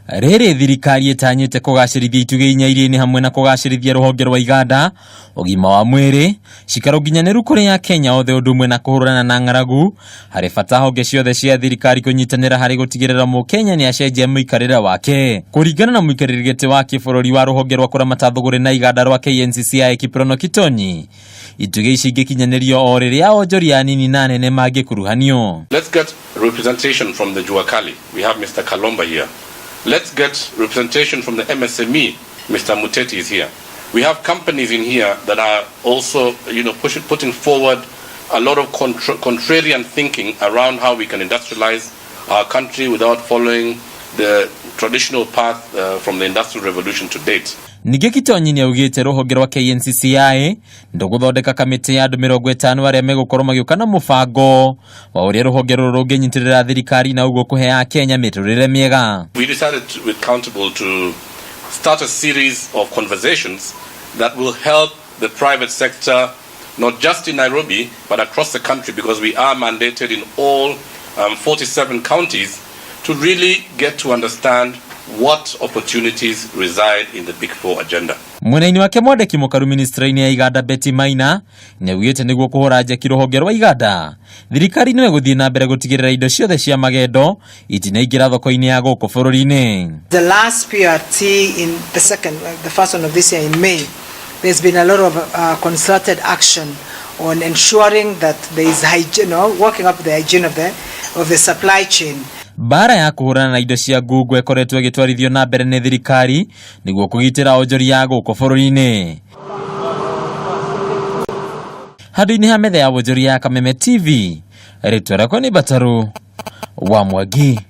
Rĩrĩ thirikari ĩtanyĩte kũgacĩrithia itugĩ inya iria nĩ hamwe na kũgacĩrithia rũhonge rwa iganda, ũgima wa mwĩrĩ, cikaro nginyanĩru kũrĩ Akenya othe ũndũ ũmwe na kũhũrana na ng'aragu, harĩ bata honge ciothe cia thirikari kũnyitanĩra harĩ gũtigĩrĩra mũkenya nĩ acenjia mũikarĩre wake. Kũringana na mũikarĩri gĩtĩ wa kĩbũrũri wa rũhonge rwa kũramata thũgũrĩ na iganda rwa KNCCI Kiprono Kitonyi, itugĩ ici ingĩkinyanĩrio o rĩrĩa onjoria anini na anene mangĩkuruhanio. Let's get representation from the Juakali. We have Mr. Kalomba here. Let's get representation from the MSME. Mr. Muteti is here. We have companies in here that are also, putting forward a lot of contrarian thinking around how we can industrialize our country without following the traditional path from the Industrial Revolution to date. Ningĩ Kitonyi nĩ augĩte rũhonge rwa KNCCI ndũgũthondeka kamĩtĩ ya andũ 50 arĩa megũkorwo magĩũka na mũbango wa ũrĩa rũhonge rũrũ rũngĩnyitĩrĩra thirikari na ũguo kũhe Akenya mĩtũrĩre mĩega. We decided with Countable to start a series of conversations that will help the private sector, not just in Nairobi, but across the country, because we are mandated in all 47 counties to really get to understand what opportunities reside in the Big Four agenda. Mwena-inĩ wake mwandĩki mũkaru ministry-inĩ ya iganda Betty Maina nĩaugĩte nĩguo kũhũra njeki rũhonge rwa iganda thirikari no ĩgũthiĩ na mbere gũtigĩrĩra indo ciothe cia magendo itinaingĩra thoko-inĩ ya gũkũ bũrũri-inĩ. The last PRT in the second, the first one of this year in May, there's been a lot of concerted action on ensuring that there is hygiene, working up the hygiene of the supply chain. Mbara ya kũhũrana na indo cia ngungo ĩkoretwo ĩgĩtwarithio na mbere nĩ thirikari nĩguo kũgitĩra onjoria ya gũkũ bũrũri-inĩ. Handũ-inĩ ha metha ya wonjoria ya Kameme TV, rĩtwa rĩakwa nĩ Mbataru wa Mwangi.